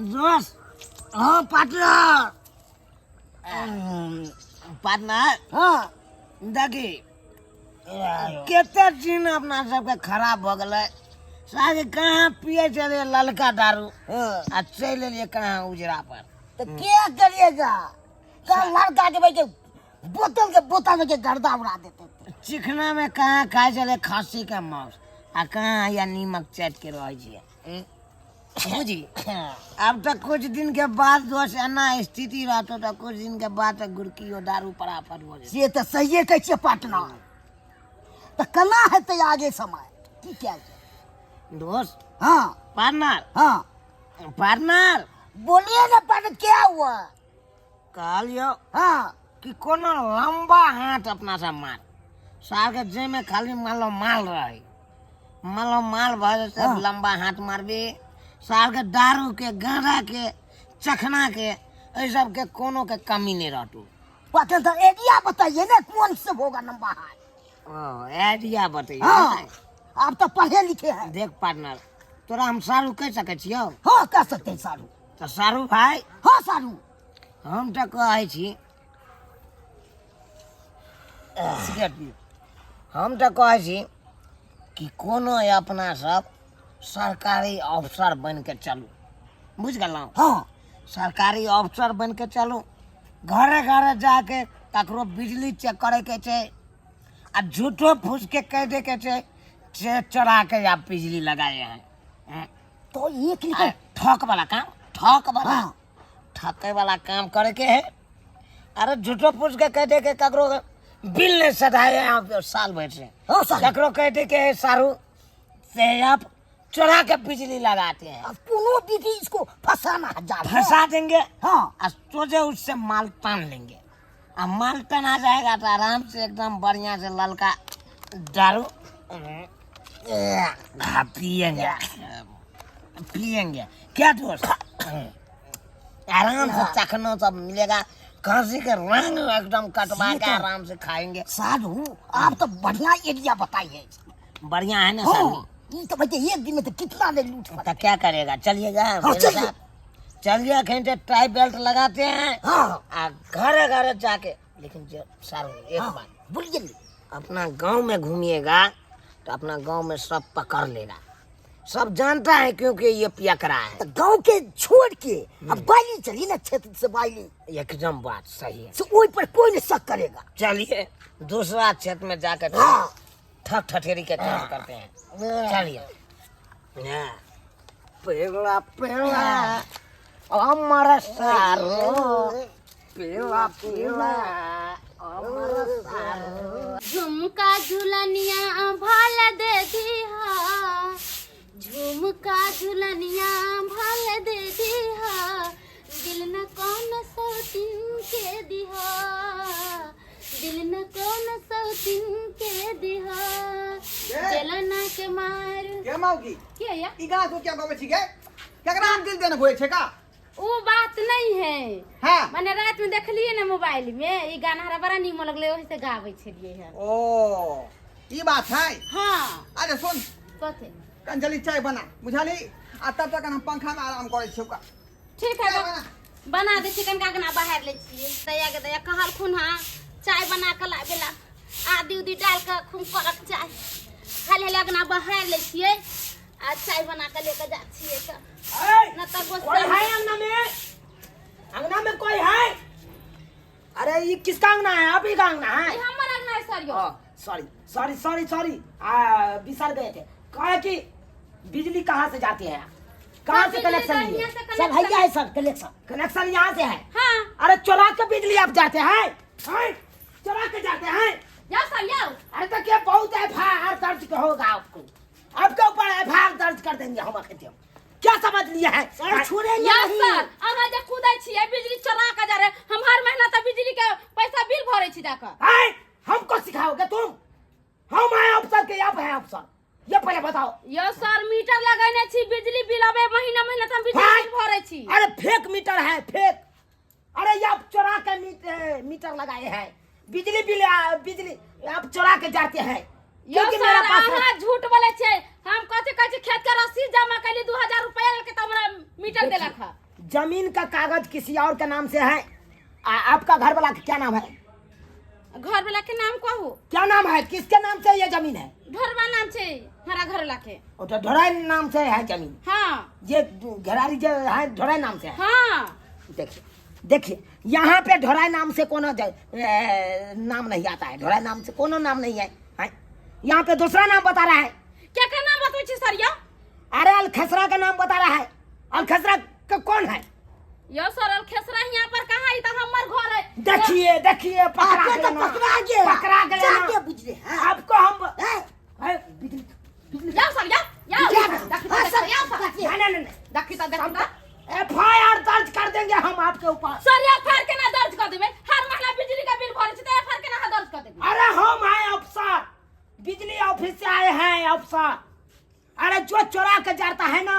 दोस्त, हाँ partner, partner. हाँ। देखी कते दिन अपना सबके खराब भऽ गेलै। सारे कहाँ पिए छलियै ललका दारू। हाँ। आ चलि एलियै कहाँ उजरा पर। तो क्या करिएगा, कल लड़का के भाई के बोतल के बोतल में के गर्दा उड़ा देते थे। चिकना में कहाँ खाइ छलै खस्सी के मांस आ कहाँ या नीमक चाटि के रहै छियै। बुझी अब तऽ कुछ दिन के बाद दोस्त एना स्थिति रहतो तऽ कुछ दिन के बाद तऽ गुड़कियो दारू पर आफत हो जेतै। से तऽ सहिए कहै छियै पार्टनर, तऽ केना हेतै आगे समय की कयल जाय? दोस्त। हाँ। पार्टनर। हाँ। पार्टनर। बोलिए ना पार्टनर, क्या हुआ? कहलियो हाँ। कि कोनो लंबा हाथ अपना सब मार सार के जाहिमे खाली मालो माल रहे, मालो माल भऽ जेतै। हाँ। लंबा हाथ मारबी सार के दारू के, गांजा के, चखना के, एहि सबके कोनो के कमी नहीं रहतौ। पार्टनर तो एरिया बताइए ना, कौन से होगा लंबा हाथ? ओ एरिया बतैयो। हाँ, आप तो पढ़े लिखे हैं। देख पार्टनर, तोरा हम सारू कहि सकै छियौ? हाँ, कह सकते हैं सारू। तऽ सारू भाई। हाँ सारू। हम तऽ कहै छी सिगरेट पी। हम तऽ कहै छी कि कोनो अपना सब सरकारी अफसर बनि के चलू, बुझि गेलहुँ? हाँ। सरकारी अफसर बनि के चलू, घरे घरे जाके ककरो बिजली चेक करैके छै आ झूठो फूस के कहि दैके छै से चोरा के आप बिजली लगाए हैं। हैं? तो एक लिखो। ठक वाला काम, ठक वाला। हाँ। ठके वाला काम करे के है। अरे झूठो फूस के कह दे के ककरो बिल नहीं सधाए हैं आप साल भर से। हाँ, साल। ककरो कह दे के है सारू से आप चोरा के बिजली लगाते हैं। अब कोनो विधि इसको फंसाना है जाल में। फंसा देंगे। हाँ। और सोचे उससे माल तान लेंगे। अब माल तान आ जाएगा तो आराम से एकदम बढ़िया से ललका दारू हाँ, पियेंगे पियेंगे। क्या दोस्त, आराम से चखना सब मिलेगा, खांसी के रंग एकदम कटवा के आराम से खाएंगे। साधु आप तो बढ़िया एरिया बताइए। बढ़िया है ना? हाँ, साधु ये तो भैया एक दिन में तो कितना ले लूट तो क्या करेगा, चलिएगा हाँ, मेरे चलिए। साथ? चलिए, कहीं टाई बेल्ट लगाते हैं। हाँ। आ घरे घरे जाके, लेकिन जो सारू एक हाँ, बात बोलिए। अपना गांव में घूमिएगा तो अपना गांव में सब पकड़ लेगा, सब जानता है क्योंकि ये पियकरा है। तो गांव के छोड़ के अब बाली चली ना, क्षेत्र से बाली। एकदम बात सही है। से ओई पर कोई नहीं शक करेगा। चलिए दूसरा क्षेत्र में जाकर हाँ। ठक ठठेरी के काम करते हैं। चलिए। हाँ। पेड़ा पेड़ा अमर सारो, पेड़ा पेड़ा अमर सारो। झुमका झुलनिया भाल दे दीहा, झुमका झुलनिया भाल दे दीहा, दिल न कौन सौतिन के दिहा, दिल न कौन सौतिन के दिहा, जलना के मार। के मौगी? के या? ई गाना तू क्या गबै छी गे? केकरा हम दिल देने होय छै का? वो बात नहीं है। हाँ। माने रात में देखलिए ना मोबाइल में ई गाना, हमरा बड़ा नीमन लगले, ओही से गाबै छलिए हन। ओ ई बात है। हाँ। अरे सुन। कथी? कंजली चाय बना, बुझाली? आ तब तक हम पंखा में आराम करै छियौ का। ठीक है, चाय बना। बना दै छी, कनिका कना बाहर लै छियै। दया के दया कहलखुन हँ चाय बना कऽ लाबेला, आदि उदी डाल कऽ खूब कड़क चाय। हाल हाल अगना बहार लै छियै आ चाय बना कऽ लेके जा छियै तऽ न तऽ कोई गुस्सा। है अंगना में? अंगना में कोई है? अरे ये किसका अंगना है? आप ही का अंगना है? ई हमर अंगना है सर यो। सॉरी सॉरी सॉरी सॉरी, बिसर गए थे। कहे कि बिजली कहाँ से जाती है, कहाँ से बिजली कनेक्शन तो लिए? यहाँ से सब कनेक्शन है है सर, कनेक्शन। कनेक्शन यहाँ से है। हाँ। अरे चोरा के बिजली आप जाते हैं, हैं? चोरा के जाते हैं। जाओ सर जाओ। अरे तो क्या बहुत एफ I R दर्ज होगा आपको, आपके ऊपर एफ I R दर्ज कर देंगे हम। अखन क्या समझ लिए हैं सर छोड़ेंगे यस नहीं। सर, अहाँ जे कूदै छियै बिजली चोरा के जा रहे, हम हर महीना तऽ बिजली के पैसा बिल भरै छी जाकऽ। हैं? हमको सिखाओगे तुम? हम आए अफसर के, आप हैं अफसर, ये पहले बताओ। यो सर मीटर लगेने छी, बिजली बिल आबे महीना महीना तऽ हम बिजली हैं? बिल भरै छी। अरे फेक मीटर है फेक। अरे ये आप चोरा के मीटर लगाए हैं, बिजली बिल बिजली आप चोरा के जाते हैं। यो क्योंकि सर मेरा पास अहाँ झूठ बोलै छियै, जमीन का कागज किसी और के नाम से है। आपका घर वाला का क्या नाम है? घर वाला के नाम कहू। क्या नाम है, किसके नाम से ये जमीन है? ढोरवा नाम छै हमारा घर वाला के। ओ तो ढोराई नाम से है जमीन। हाँ। ये घरारी जो है ढोराई नाम से है। हाँ। देखिए देखिए यहाँ पे ढोराई नाम से कोनो नाम नहीं आता है, ढोराई नाम से कोनो नाम नहीं है, है? यहाँ पे दूसरा नाम बता रहा है। क्या का नाम बतबै छी सर यो? अरे अलखसरा का नाम बता रहा है। अलखसरा का कौन है? यो सर अलखसरा यहाँ पर कहाँ है? तो हमर घर है। देखिए देखिए पकड़ा आपके गया तो ना। पकड़ा गया। पकड़ा गया ना। जाके बुझ रहे हैं। आपको हम है, बिजली बिजली जाओ सर जाओ जाओ। जाओ। देखी हाँ, तो सर, देखी, जाओ सर। नहीं नहीं नहीं देखी तो देखी तो। एफआईआर दर्ज कर देंगे हम आपके ऊपर। सर एफआईआर केना दर्ज कर देबै? हर महीना बिजली का बिल भरै छी त एफआईआर केना दर्ज कर देबै? अरे हम हैं अफसर, बिजली ऑफिस से आए हैं अफसर। अरे जो चोरा के जाता है ना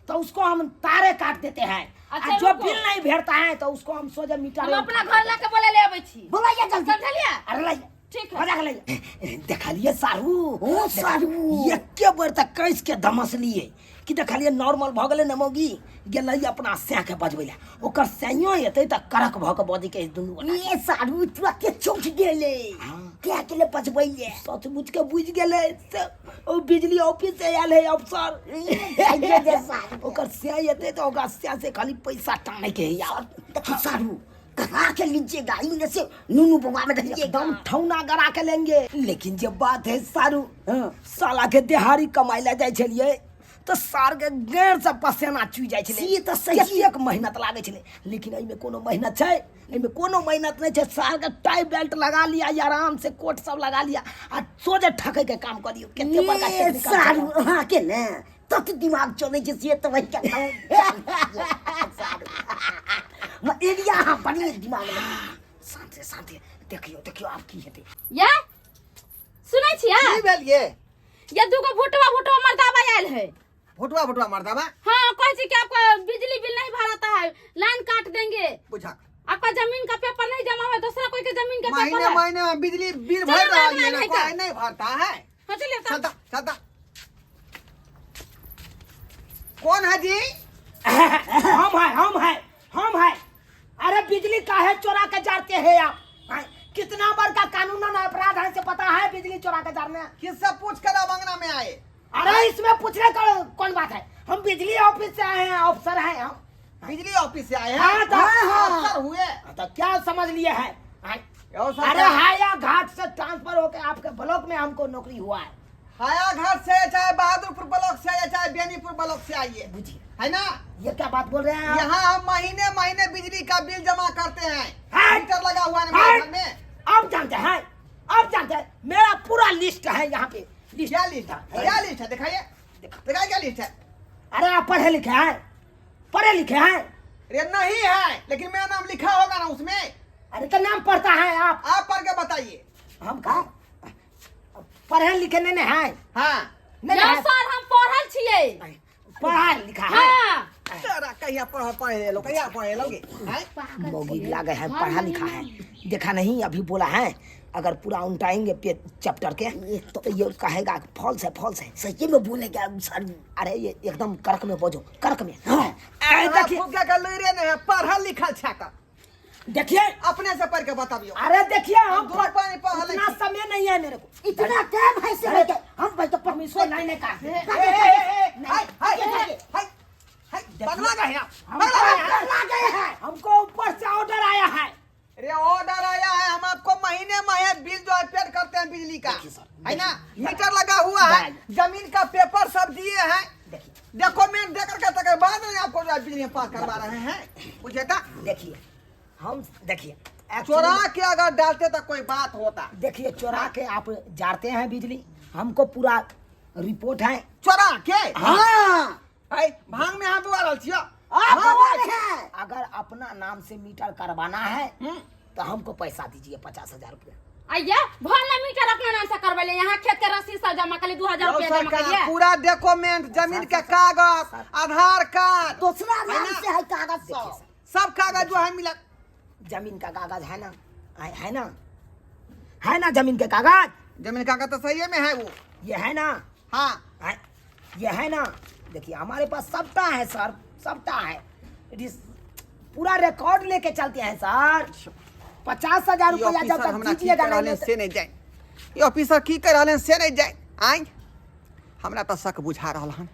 तो उसको हम तारे काट देते हैं। अच्छा, आ जो रुको। बिल नहीं भरता है तो उसको हम सोझे मीटर हम अपना घर लाके बोले ले आबै छी। बोलाइए जल्दी। समझलियै? अरे लाइए। ठीक है। मजा के लाइए। देखलिए सारू। ओ सारू। एके बेर तक कैस के धमसलिए कि देखलिए नॉर्मल भ गेलै ने मौगी गेलै अपना सैं के बजबै लए। ओकर सैंयो एतै तऽ कड़क भऽ के बजै के दुनू गोटा। ये सारू तुरंत चौंक गेलै। क्या के ले बजबैले? सचमुच के बुझि गेलै से ओ बिजली ऑफिस से आयल है अफसर। आइए जे सारू। ओकर सैं एतै तऽ ओकरा सैं से खाली पैसा टानै के है यार। देखिए सारू करा के लीजिएगा इन्हें से नूनू बउआ में रहिएगा। एकदम ठौना गरा के लेंगे। लेकिन जे बात है सारू, साला के देहारी कमाइ ला जाइ छलियै तऽ सार के गैर से पसेना चुइ जाइ छलै। से तऽ सही। कतेक मेहनत लागै छलै। लेकिन एहिमे कोनो मेहनत छै? एहिमे कोनो मेहनत नहि छै। सार के टाई बेल्ट लगा लिया या आराम से कोट सब लगा लिया आ सोझे ठकै के काम करियौ। कते बड़का ये टेक्निकल छै। सारू अहाँ के ने तत दिमाग चलै छै से तऽ वही के सारू एरिया अहाँ बड़ी दिमाग लगे। शांति शांति देखियौ देखियौ आब की हेतै। या सुनै छियै? की भेल ये? ये दूगो भुटवा भुटवा मर्दाबा आयल है। भुटवा भुटवा मर्दाबा? हाँ, कहै छी कि आपका बिजली बिल नहीं भराता है, लाइन काट देंगे। बुझा। आपका जमीन का पेपर नहीं जमा हुआ है, दूसरा कोई के जमीन का पेपर महीने है। महीने में बिजली बिल चलो, भर रहा मैं है ना, नहीं कोई कर। नहीं भरता है। हाँ, चलिए, तब। चलता चलता। कौन है जी? हम है हम है हम है। अरे बिजली काहे चोरा के जाते हैं आप? हाँ, कितना बड़का कानूनन अपराध है से पता है बिजली चोरा के जाने? किससे पूछ कर आप अंगना में आए? अरे इसमें पूछने का कौन बात है? हम बिजली ऑफिस से आए हैं, अफसर हैं हम। बिजली ऑफिस से आए हैं? हाँ, तो हाँ, अफसर हुए। हाँ, तो क्या समझ लिए है? हाँ। यो सर, अरे हाया घाट से ट्रांसफर होके आपके ब्लॉक में हमको नौकरी हुआ है। हाया घाट से चाहे बहादुरपुर ब्लॉक से आइए चाहे बेनीपुर ब्लॉक से आइए, बुझिए है ना? ये क्या बात बोल रहे हैं आप? यहाँ हम महीने महीने बिजली का बिल जमा करते हैं। हाँ। मीटर लगा हुआ है मेरे हाँ। घर में। आप जानते हैं, आप जानते हैं मेरा पूरा लिस्ट है यहाँ पे। लिस्ट क्या लिस्ट है? क्या लिस्ट है? दिखाइए, दिखाइए क्या लिस्ट है? अरे आप पढ़े लिखे हैं? पढ़े लिखे हैं? अरे नहीं है, लेकिन मेरा नाम लिखा होगा ना उसमें। अरे तो नाम पढ़ता है आप। आप पढ़ के बताइए। हम कहा पढ़े लिखे नहीं है। हाँ। नहीं यौ है। सर हम पढ़ल छियै। पढ़ा लिखा है। हाँ। तोरा कहिया पढ़ पढ़े लो, कहिया पढ़े लोगे? हैं? मौगी लागे है पढ़ा लिखा है, देखा नहीं अभी बोला है अगर पूरा उल्टाएंगे चैप्टर के तो ये कहेगा फॉल्स है फॉल्स है। सही में बोलेगा सर। अरे ये एकदम कर्क में बोझो, कर्क में। हाँ। हाँ, देखिए फुग्गा का लुइरे नहीं है, पढ़ल लिखल छाका। देखिए अपने से पढ़ के बताबियो। अरे देखिए हम दो पानी पढ़ल इतना समय नहीं है मेरे को, इतना टाइम है से अरे, हम भाई तो परमिशन नहीं का। ए, ए, ए, ए, हाय, हाय, हाय, हाय, पगला गए हैं आप, पगला गए हैं। पगला गए हैं, हमको ऊपर से ऑर्डर आया है। अरे ऑर्डर आया है, हम आपको महीने महीने बिल जो है पेड करते हैं बिजली का, देखिए सर, है ना? मीटर लगा हुआ है, जमीन का पेपर सब दिए हैं। देखिए डॉक्यूमेंट देकर के तकर बाद में आपको जो है बिजली पास करवा रहे हैं। बुझे था? देखिए हम देखिए चोरा के अगर डालते तो कोई बात होता। देखिए चोरा के आप जाते हैं बिजली, हमको पूरा रिपोर्ट है। चोरा के? हाँ। है, भांग में हम बुआ रहल छियो। आप बुआ रहे हैं। अगर अपना नाम से मीटर करवाना है तो हमको पैसा दीजिए 50,000 रुपया। आइया भरला मीटर अपना नाम से करवेले, यहाँ खेत के रसीद सब जमा कर 2000 रुपया जमा करिए। पूरा डॉक्यूमेंट, जमीन के कागज, आधार कार्ड, दूसरा नाम से है कागज सब, सब कागज जो है मिला। जमीन का कागज है ना, है ना, है ना जमीन के कागज? जमीन कागज तो सही में है वो, ये है ना। हाँ है, ये है ना। देखिए हमारे पास सबटा है सर, सबटा है। It is पूरा रिकॉर्ड लेके चलते हैं सर। 50,000 ई रुपया जब ऑफिसर तक हमरा की दीजिएगा कर रहल नहीं हन से नहीं जाए। ई ऑफिसर की कर रहल हन से नहीं जाए। आय हमरा तऽ शक बुझा रहल हन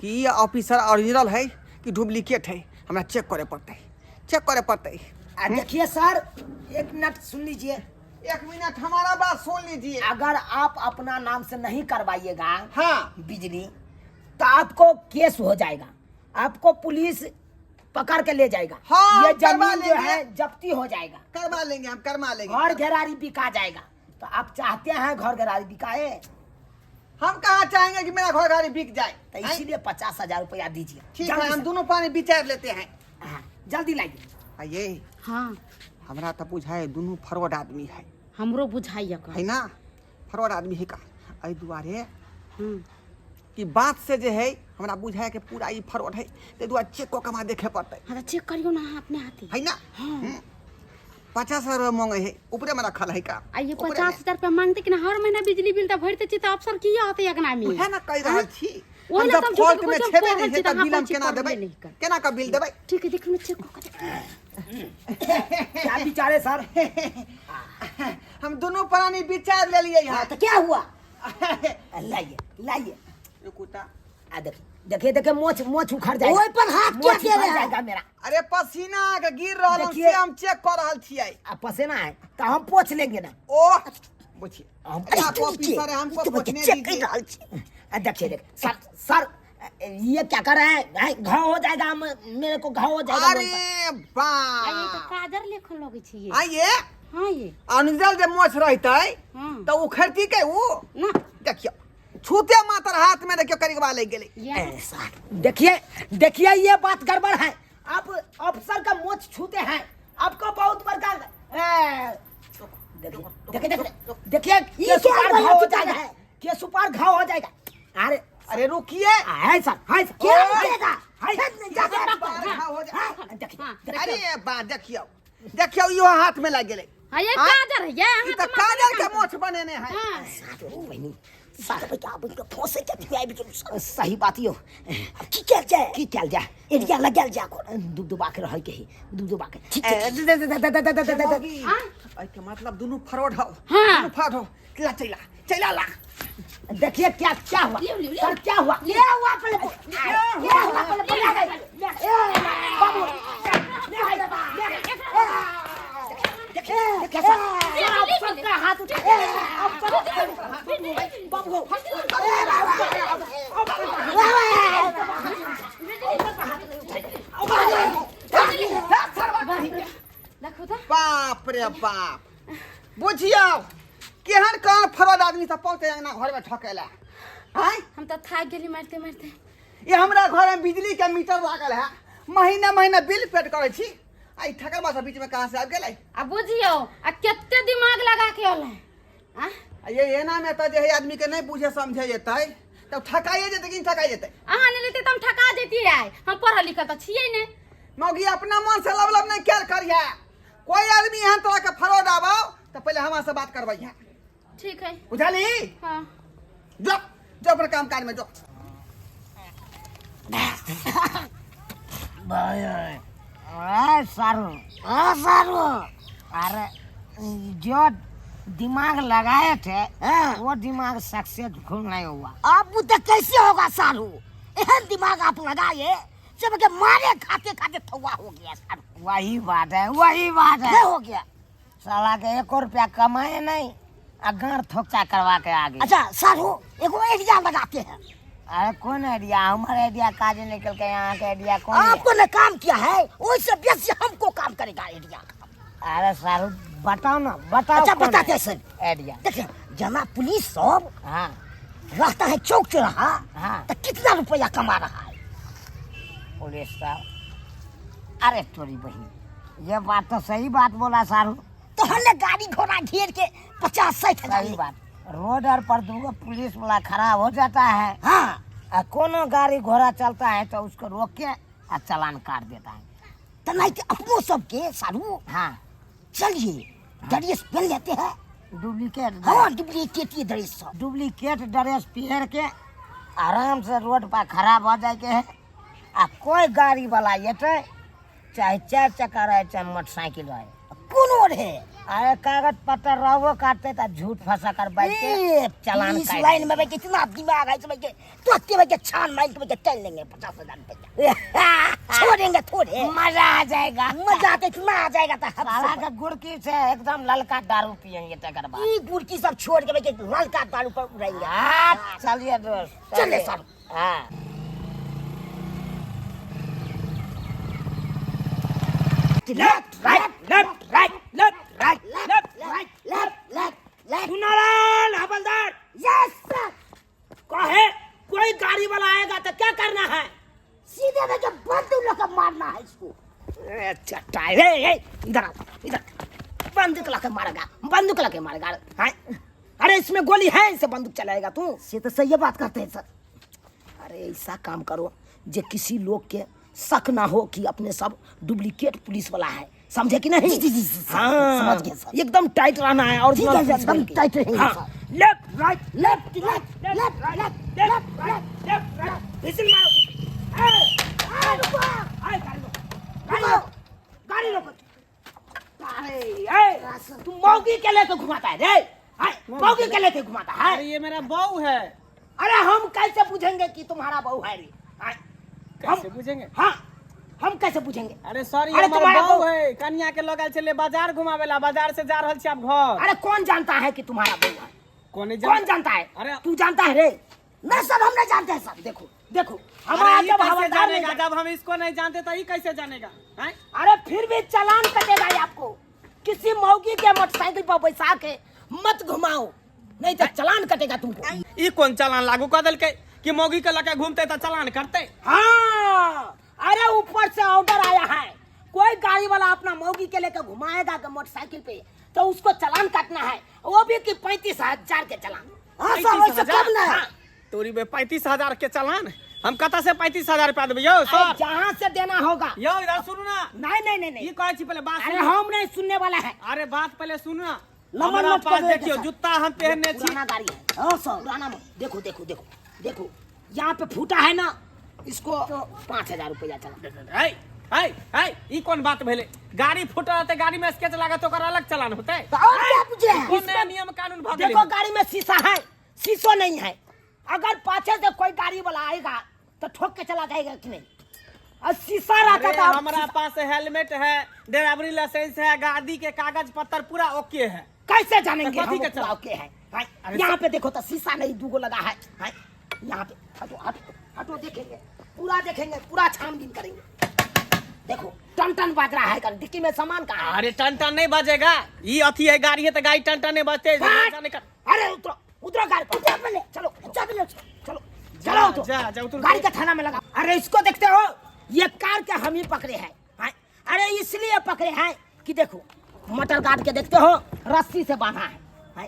कि ई ऑफिसर ओरिजिनल है कि डुप्लीकेट है। हमरा चेक करे पड़तै, चेक करे पड़तै। आ देखिए सर, एक मिनट सुन लीजिए। एक मिनट हमारा बात सुन लीजिए। अगर आप अपना नाम से नहीं करवाइएगा हाँ बिजली, तो आपको केस हो जाएगा, आपको पुलिस पकड़ के ले जाएगा। हाँ, ये करवा जमीन जो लेंगे। है जब्ती हो जाएगा, करवा लेंगे हम, करवा लेंगे। घर घेरारी बिका जाएगा। तो आप चाहते हैं घर घेरारी बिकाए? हम कहाँ चाहेंगे कि मेरा घर घरारी बिक जाए, तो इसीलिए 50,000 रुपया दीजिए। ठीक जल्दी है, हम से। दोनों पानी विचार लेते हैं। हाँ, जल्दी लाइए। आइए। हाँ हमरा तो बुझाए दोनों फरवड आदमी है। हमरो बुझाइए का है ना, फरवड आदमी है का। एहि दुआरे हम्म। कि बात से जे है हमरा बुझाए के पूरा ई फरवड है, ताहि दुआरे चेक कऽ के हमरा देखे पड़तै। हाँ, तो चेक करियो ना अहाँ अपने हाथे। है ना। हाँ। 50,000 रुपया मांगे है, ऊपरे में रखल है का। आ ये ऊपरे में। 50,000 रुपया मांगते कि ना, हर महीना बिजली बिल तो भरते छी, तो अफसर की आते अगना में। उहे ना कहि रहल छी। ओहि हम लए जब तऽ हम झूठ फॉल्ट के में कहै छी, छेबे हम नहि पढ़ल है छी तऽ तऽ बिल हम अहाँ केना पढ़ल देबै? नहि कर। केना कऽ बिल देबै? ठीक है, देखियौ ने, चेक कऽ के देखियौ। क्या विचार है सर? हम दोनों प्राणी विचार लेलियै हाँ हँ। तो क्या हुआ? लाइए लाइए। रुकू तऽ। आ देखिए देखिए देखिए, मोछ मोछ उखड़ जाएगा। ओहि पर हाथ क्या मोछ दे उखड़ रहे हैं? जाएगा मेरा। अरे पसीना के गिर रहल हन, देखिए। से हम चेक कऽ रहल छियै। आ पसीना है तो हम पोछ लेंगे ना। ओह बुझिए। हम अरे आप ऑफिसर है, हमको तो पूछने चेक दीजिए। कर रहल छी। आ देखिए देखिए सर, सर ये क्या कर रहे हैं? हैं, घाव हो जाएगा, हम मेरे को घाव हो जाएगा। अरे आ ये तो बाप, काजर लेखन लगै छै ये। आइए। हाँ ये। अनुजल जे मोछ रहतै हाँ। तऽ उखड़ती के उ। ना। देखियौ छूते मात्र हाथ में देखियौ करिकबा लागि गेलै। ये देखिए देखिए ये बात गड़बड़ है। आप अफसर का मोछ छूते हैं, आपको बहुत बड़का देखिए देखिए देखिए देखिए, ये ये क्या सुपार गलत घाव हो चीज जाएगा, है? के सुपार घाव हो जाएगा। अरे अरे रुकिए। है सर, है सर, क्या ओए। रुकेगा? है जा, जा, सुपार घाव हो जाए। हाँ, देखिए, हाँ। देखिए। अरे बा देखियौ देखियौ इहो हाथ में लागि गेलै। हाँ, ये हाँ? काजर है, ये ई अहाँ तऽ तऽ काजर के माथा मोछ बनेने है। हाँ। बहिनी, सारे बच्चा आबि के फंसे के थी आबि गेल सर। सही बात यो। अब की कयल जाय? की कयल जाय? एरिया लगायल जाय कोन? दुबदुबा के रहै के ही, दुबदुबा के। ठीक है, ए, दे, दे, दे, दे, दे, दे, दे, दे, दे। हाँ? एहिके मतलब दुनू फरवड हौ। हाँ। दुनू फरवड हौ। ला चैला, चैला ला। देखिए क्या क्या हुआ? लियो, लियो, लियो। सर क्या हुआ? क्या हुआ पहले बोल। क्या हुआ पहले बोल। ए, बाबू, ले, ले, ले, ले। देखिए, देखिए सर, सर, अफसर का हाथ उठा। ए, अफसर का बाबू, ए, अफसर का देखो तऽ। बाप रे बाप, बुझियौ केहन कौन फरवड आदमी सब पहुँचे अंगना घर में ठकेला। आँय? हम तऽ थाकि गेली मारिते मारिते। ये हमरा घर में बिजली के मीटर लागल है, महीना महीना बिल पेड करै छी, आ ई ठकरबा सब बीच में कहाँ से आबि गेलै? आ बुझियौ आ कते दिमाग लगा के अलै। आँ? आ ये एना में तऽ जे है आदमी के नहीं बुझे समझे जेतै तब ठकाइए जेतै कि ठकाइ जेतै? अहाँ नहि लेतै तऽ हम ठका जैतियै आइ, हम पढ़ल लिखल तऽ छियै ने। मौगी अपना मन से लब लब नहीं कैल करिहे। कोई आदमी एहन तरह के फरौड आबौ तऽ पहिले हमरा से बात करबै। ठीक है। बुझली? हाँ। जो जो अपना काम काज में जो। भाई, अरे सारू, ओ सारू, अरे जो दिमाग लगाए थे हाँ। वो दिमाग सक्सेसफुल नहीं हुआ। अब तो कैसे होगा सारू? एहन दिमाग आप लगाए जब के मारे खाते खाते थवा हो गया सारू। वही बात है, वही बात है। नहीं हो गया। साला के 1 रुपया कमाए नहीं आ गांड थोकचा करवा के आ गए। अच्छा सारू, एगो आइडिया लगाते हैं। अरे कौन आइडिया? हमारे आइडिया काज निकल के यहाँ के आइडिया कौन है? आपको ने काम किया है, उससे बेसी हमको काम करेगा आइडिया। अरे सारू बताओ ना, बताओ। अच्छा कौन बताते है हैं सर। आइडिया। देखिए जना पुलिस सब हाँ। रहता है चौक चौराहा, हाँ। तो कितना रुपया कमा रहा है पुलिस साहब? अरे तोरी बहन, ये बात तो सही बात बोला सारू। तो हमने गाड़ी घोड़ा घेर के 50-60 हजार। सही बात। रोड और पर दूगो पुलिस वाला खड़ा हो जाता है। हाँ। आ कोनो गाड़ी घोड़ा चलता है तो उसको रोक के आ चालान काट देता है। तो नहीं तो अपनों सबके सारू। हाँ। चलिए ड्रेस पहन लेते हैं। डुप्लीकेट। हाँ, डुप्लीकेट ये ड्रेस सब। डुप्लीकेट ड्रेस पहन के आराम से रोड पर खड़ा हो जाए के है आ कोई गाड़ी वाला एतै चाहे चार चक्का रहे चाहे मोटरसाइकिल रहे, कोनो रहे। अरे कागज पत्र रहबो काटते त झूठ फंसा कर बैठ के ए, चालान पुलिस काट लाइन में भाई कितना दिमाग है इसमें के तो भाई के छान मार के भाई के चल लेंगे 50,000 रुपया छोड़ेंगे थोड़े, मजा आ जाएगा। मजा तो इतना आ जाएगा तो हद से साला का गुड़की से एकदम ललका दारू पियेंगे तकर बाद। ई गुड़की सब छोड़ के भाई के ललका दारू पर उड़ाएंगे। हाँ, चलिए दोस्त, चले चलिए। सर। हाँ। Left right left right left right left right left left left. Narayan हवलदार। Yes sir. कहे कोई गाड़ी वाला आएगा तो क्या करना है? सीधे में जो बंदूक लगा मारना है इसको। अच्छा टाइम ए, ए, इधर आओ, इधर। बंदूक लगा मारेगा, बंदूक लगा मारेगा। हाँ? अरे इसमें गोली है, इसे बंदूक चलाएगा तू? से तो सही बात करते हैं सर। अरे ऐसा काम करो जे किसी लोग के शक ना हो कि अपने सब डुप्लीकेट पुलिस वाला है, समझे कि नहीं? जी, जी, जी, सर, हाँ, समझ गए सर। एकदम टाइट रहना है और ठीक है सर, एकदम टाइट रहेंगे हाँ। Sir. Left right left left left left left right left right, whistle मारो। ए, ए, रुको, ए, गाड़ी रोको, गाड़ी रोको, गाड़ी रोको। अरे ए, तू मौगी के लेके घुमाता है रे? ए, मौगी के लेके घुमाता है? अरे ये मेरा बहू है। अरे हम कैसे पूछेंगे कि तुम्हारा बहू है रे? ए, कैसे पूछेंगे? हाँ, हम कैसे पूछेंगे? अरे सॉरी, अरे हमर तुम्हारा बहू बहू- है, कनिया के लगल छले बाजार घुमावेला, बाजार से जा रहल छी आप घर। अरे कौन जानता है कि तुम्हारा बहू है? कौन कौन जानता है? अरे तू जानता है रे? नहीं सर, हम नहीं जानते हैं सर। देखो देखो, अरे हमारा ये जब कैसे हवलदार नहीं जानेगा? जब हम इसको नहीं जानते तो ये कैसे जानेगा? हैं? अरे फिर भी चालान कटेगा ये आपको। किसी मौगी के मोटरसाइकिल पर बैठा के मत घुमाओ, नहीं तो चालान कटेगा तुमको। ई कौन चालान लागू कर देलकै कि मौगी के लके घूमते तो चालान करते? हाँ, अरे ऊपर से ऑर्डर आया है, कोई गाड़ी वाला अपना मौगी के लेकर घुमाएगा मोटरसाइकिल पे तो उसको चालान काटना है, वो भी कि 35,000 के चालान। हाँ सर, वैसे कम ना है। हाँ। तोरी बे 35,000 के चालान, हम कतऽ से 35,000 रुपया देबै यौ सर? अरे जहाँ से देना होगा। यौ इधर सुनू ना। नहीं नहीं नहीं नहीं, ई कहै छी पहले बात अरे सुनू। हम नहीं सुनने वाला है। अरे बात पहले सुनू ना। लमन हमरा मत पास करो देखियो सर। जूता हम पहनने छी। पुराना गाड़ी है। हाँ सर। पुराना मत, देखो देखो देखो देखो, यहाँ पे फूटा है ना, इसको 5,000 रुपया चला। है है है, ई कोन बात भेलै? गाड़ी फूटल रहतै, गाड़ी में स्केच लागत ओकर अलग चालान होतै। तो और क्या पूछ रहे हैं? कोन नया नियम कानून भऽ गेलै? देखो गाड़ी में शीशा है, शीशो नहीं है, अगर पाछे से कोई गाड़ी वाला आएगा तो ठोक के चला जाएगा कि नहीं? और शीशा रहता अरे था। हमारा पास हेलमेट है, ड्राइवरी लाइसेंस है, गाड़ी के कागज पत्तर पूरा ओके है। कैसे जानेंगे तो कथी हम के पूरा चला? ओके है? हाँ, अरे यहाँ पे देखो तो शीशा नहीं, दूगो लगा है। हाँ, यहाँ पे हटो हटो हटो, देखेंगे पूरा, देखेंगे पूरा, छानबीन करेंगे। देखो टन टन बज रहा है, डिक्की में सामान कहाँ है? अरे टन टन नहीं बजेगा, ये अथी है गाड़ी है तो गाड़ी टन टन नहीं बजते। हाँ। जाने का- अरे उतरो उतरो गाड़ी पर, उतरो पहले। चलो चलो, चलो चलो उतरो। जा, जा, उतरो। गाड़ी के थाना में लगा। अरे इसको देखते हो, ये कार के हम ही पकड़े हैं। हाँ, अरे इसलिए पकड़े हैं कि देखो मोटर गार्ड के देखते हो रस्सी से बांधा है। हाँ,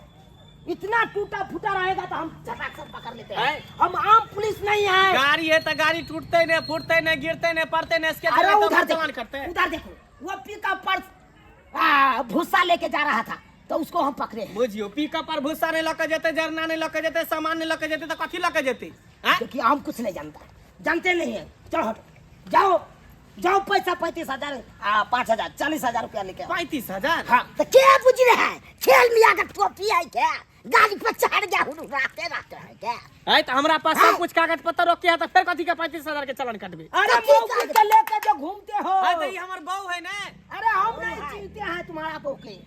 इतना टूटा फूटा रहेगा तो हम चटाक से पकड़ लेते हैं। हैं? हम आम पुलिस नहीं है। गाड़ी है तो गाड़ी टूटते नहीं, फूटते नहीं, गिरते नहीं, पड़ते नहीं, इसके अरे चलते उधर चालान देखो, करते हैं। उधर देखो, वो पिकअप पर भूसा लेके जा रहा था तो उसको हम पकड़े हैं। बुझियो पिकअप पर भूसा नहीं लके जेते, जरना नहीं लके जेते, सामान नहीं लके जेते, तो कथी लके जेते? हैं? क्योंकि हम कुछ नहीं जानता, जानते नहीं है। चलो हटो, जाओ जाओ, पैसा 35,000 5,000 40,000 रुपया लेके आओ। 35,000? हाँ। तो क्या बुझ रहे हैं? खेल में आकर टोपी आई क्या? गाड़ी पर चढ़ गया हूँ, रास्ते रास्ते है क्या? है तो हमरा पास सब कुछ कागज पत्तर ओके है तो फिर कथी के 35,000 के चालान कटबे? अरे कथी मौकी कागज? के लेके जो घूमते हो। है तो ई हमर बहू है ना। अरे हम नहीं चिंते हैं तुम्हारा बहू के,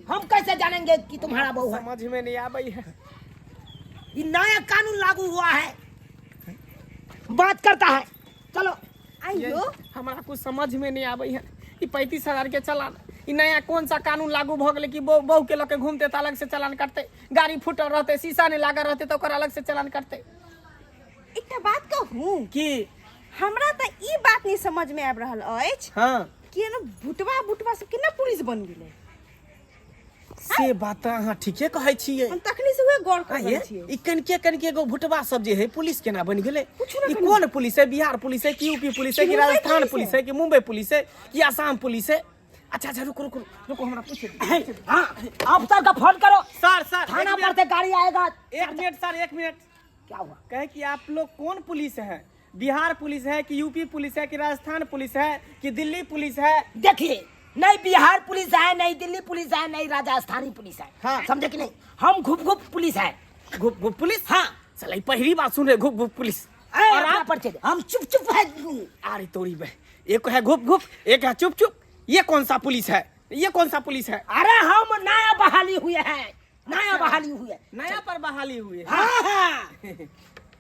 हम कैसे जानेंगे कि तुम्हारा बहू है? समझ में नहीं आबै है। ये नया कानून लागू हुआ है, बात करता है। चलो आइयो, हमरा कुछ समझ में नहीं आबै है। ई 35,000 के चालान, ई नया कौन सा कानून लागू भ गेलै कि बहू के लके घूमते त अलग से चालान कटते, गाड़ी फूटल रहते, शीशा नहीं लागल रहते तो ओकर अलग से चालान कटते। एकटा बात कहूँ की? हमरा त ई बात नहीं समझ में आबि रहल अछि हाँ कि एना भुटवा भुटवा सब केना पुलिस बन गेलै? से बात त अहाँ ठीके कहै छियै। हम तखनी से उहे गौर कर रहल छियै। ई कनके कनके एगो भुटवा सब जे है पुलिस केना बनि गेलै? पूछू ना ई कनी। कोन पुलिस है? बिहार पुलिस है कि यूपी पुलिस है कि मुंबई राजस्थान पुलिस पुलिस है कि मुंबई पुलिस है कि आसाम पुलिस है? अच्छा अच्छा रुको रुको रुको, हमरा पूछे। हाँ, अफसर का फोन करो। सर सर थाना एक पर से गाड़ी आएगा। मिनट, एक मिनट सर, एक मिनट। क्या हुआ? कहे कि आप लोग कौन पुलिस है? बिहार पुलिस है कि यूपी पुलिस है कि राजस्थान पुलिस है कि दिल्ली पुलिस है? देखिए, नहीं बिहार पुलिस है, नहीं दिल्ली पुलिस है, नहीं राजस्थानी पुलिस है। हाँ। समझे कि नहीं? हम घुप घुप पुलिस है। घुप घुप पुलिस? हाँ। साला, ई पहली बार सुन रहे घुप घुप पुलिस। और और आप? परिचय दे। हम चुप चुप है। अरे तोरी बे, एक है घुप घुप, एक है चुप चुप, ये कौन सा पुलिस है? ये कौन सा पुलिस है? अरे हम नया बहाली हुए हैं, नया बहाली हुए। नया पर बहाली हुई है। हाँ हाँ।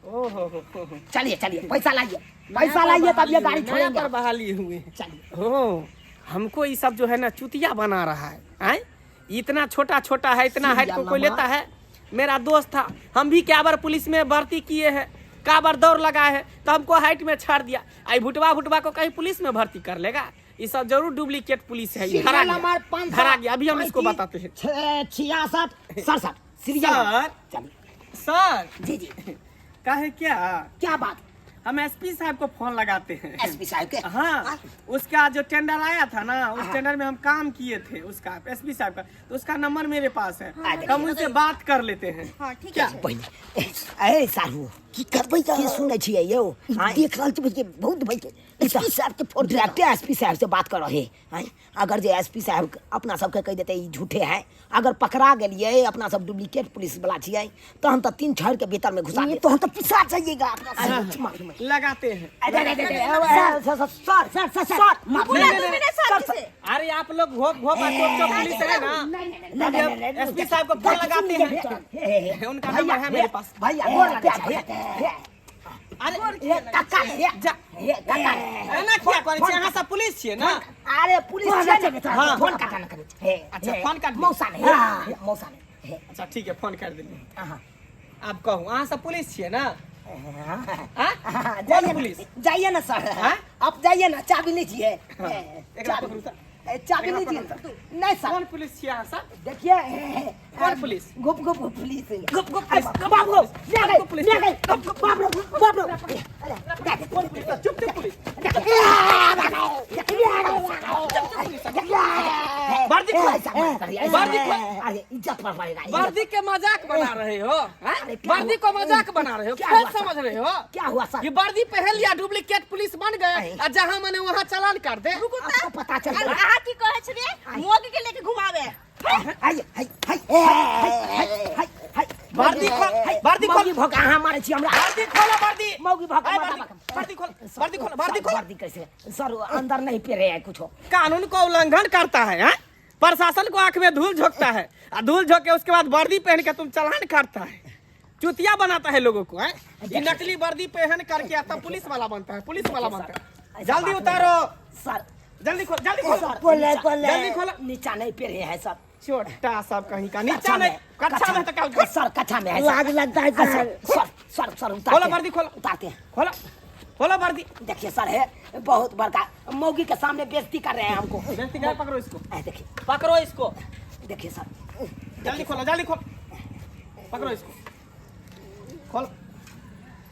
ओ हो हो। चलिए चलिए, पैसा लाइए, नया पैसा पर लाइए, तब ये बहाली गाड़ी हुए, नया छोड़ेंगे। पर बहाली हुए हैं। चलिए। हो, हमको ये सब जो है ना चुतिया बना रहा है। आए, इतना छोटा छोटा है, इतना हाइट को कोई लेता है? मेरा दोस्त था, हम भी क्या बार पुलिस में भर्ती किए हैं, का बार दौड़ लगाए हैं, तो हमको हाइट में छाड़ दिया। आई भुटवा भुटवा को कहीं पुलिस में भर्ती कर लेगा? ये सब जरूर डुप्लीकेट पुलिस है। ये धरा सीरियल गया। नंबर 500 धरा गया। अभी हम इसको 35, बताते हैं। 66 67 सीरियल सर। नंबर। चलिए। सर। जी जी। काहे क्या? क्या बात? हम एसपी साहब को फोन लगाते हैं। एसपी साहब के? हाँ, उसका जो टेंडर आया था ना, उस टेंडर में हम काम किए थे उसका, एसपी साहब का, तो उसका नंबर मेरे पास है। हाँ, हम उनसे बात कर लेते हैं। हाँ, ठीक क्या? है। पहिले ए साहू, की करबै? की सुनै छियै यौ? ई देख रहल छी भैया, बहुत भैया एसपी साहब के फोन। डायरेक्टे एसपी साहब से बात कर रहे हैं। अगर जे एसपी साहब अपना सबके कहि देतै ई झूठे हैं, अगर पकड़ा गेलियै अपना सब डुप्लीकेट पुलिस वाला छियै, तहन तऽ 3 छड़ के भीतर में घुसा ये देत। तो हम तो पिसा जाइएगा अपना से। माफी मांग। लगाते हैं। अरे, अरे, अरे, अरे, sir sir sir sir sir, माफी। बोला दू मिनट सर से। अरे आप लोग घोप घोप और चोप चोप पुलिस है ना? नहीं, नहीं, नहीं, नहीं, एसपी साहब को फोन लगाते हैं, उनका नंबर है मेरे पास। भैया, गोर लगे छी। अरे हे काका, हे जा। हे काका। एना किया करै छी? अहाँ सब पुलिस छियै ना? अरे पुलिस छियै ने। हाँ। फोन काटा ना करै हे। अच्छा, हे, फोन काट दे। मौसा ने, हे मौसा ने, हे। अच्छा ठीक है, फोन कर दिलियै। अहाँ। आब कहू, अहाँ सब पुलिस छियै ना? हाँ? हाँ, जाइए ना। पुलिस? जाइए ना सर। हाँ? आप जाइए ना, चाबी लीजिए। एकरा चाबी पकड़ू तऽ। चाबी एकरा लीजिए। पकड़ू। नहीं सर। कोन पुलिस छियै अहाँ सब? देखिए। कौन पुलिस? गुप गुप पुलिस। गुप गुप पुलिस। बाप रे, ले गए, गुप पुलिस। ले गए, बाप रे बाप रे, अरे कोन पुलिस? चुप चुप पुलिस। वर्दी खोल। वर्दी खोल। अरे इज्जत पर पड़ेगा। वर्दी के मजाक बना रहे हो, हैं? अरे क्या वर्दी हुआ? को मजाक बना रहे हो। क्या खेल हुआ सर? समझ रहे हो? क्या हुआ सर? ये वर्दी पहन लिया, डुप्लीकेट पुलिस बन गए और जहाँ मने वहाँ चालान कर दे। रुकू आपको तऽ। पता चल अरे गया। अहाँ की कहै छलियै मोगी के लेके घुमावे? हाय हाय हाय हाय हाय हाय। वर्दी खोल, वर्दी खोल। मौगी भोग अहाँ मारै छी हमरा। वर्दी खोलो, वर्दी। मौगी भोग ए, मारा। वर्दी, वर्दी खोल, वर्दी खोल, वर्दी खोल। वर्दी कैसे सर? अंदर नहीं पेरे है कुछो। कानून को उल्लंघन करता है, हैं? प्रशासन को आंख में धूल झोंकता है और धूल झोंक के उसके बाद वर्दी पहन के तुम चालान काटता है, चुतिया बनाता है लोगों को, हैं? ये नकली वर्दी पहन करके आता पुलिस वाला बनता है, पुलिस वाला बनता है। ऐसा जल्दी बात उतारो। सर। जल्दी खोल, जल्दी खोल। सर। बोले, बोले। जल्दी खोलो। नीचा नहीं पेरे है सर। छोटा सब कहीं का नीचा नहीं, कच्छा में तो कल सर, कच्छा में है सर। लाज लगता है sir sir. Sir sir sir, उतारते खोलो हैं। वर्दी, खोलो। उतारते हैं। खोलो खोलो वर्दी। देखिए सर, है बहुत बड़का मौगी के सामने बेइज्जती कर रहे हैं हमको। बेइज्जती कर, पकड़ो इसको। देखिए। पकड़ो इसको। देखिए सर। जल्दी खोलो, जल्दी खोलो, पकड़ो इसको, खोलो।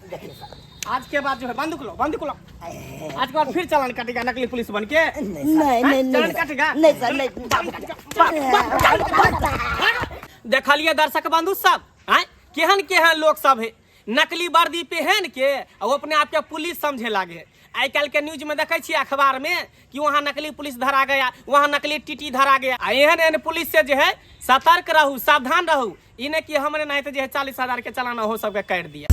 देखिए सर। आज के बाद जो है बंदूक लो, बंदूक लो। आज के बाद फिर चालान कटेगा नकली पुलिस बन के। नहीं सर। नहीं नहीं चालान नहीं कटेगा। नहीं सर, नहीं। देखलिए दर्शक बंधु सब, आय केहन केहन लोग सब है, नकली वर्दी पहन के आ ओ अपने आप के पुलिस समझे लागे है। आइ काल्हि के न्यूज में देखै छियै अखबार में कि वहाँ नकली पुलिस धरा गया, वहाँ नकली टीटी धरा गया। आ एहन एहन पुलिस से जे है सतर्क रहू, सावधान रहू। ई नहि कि हमरे नाहित जे है 40,000 के चालान हो सबके काटि दिया।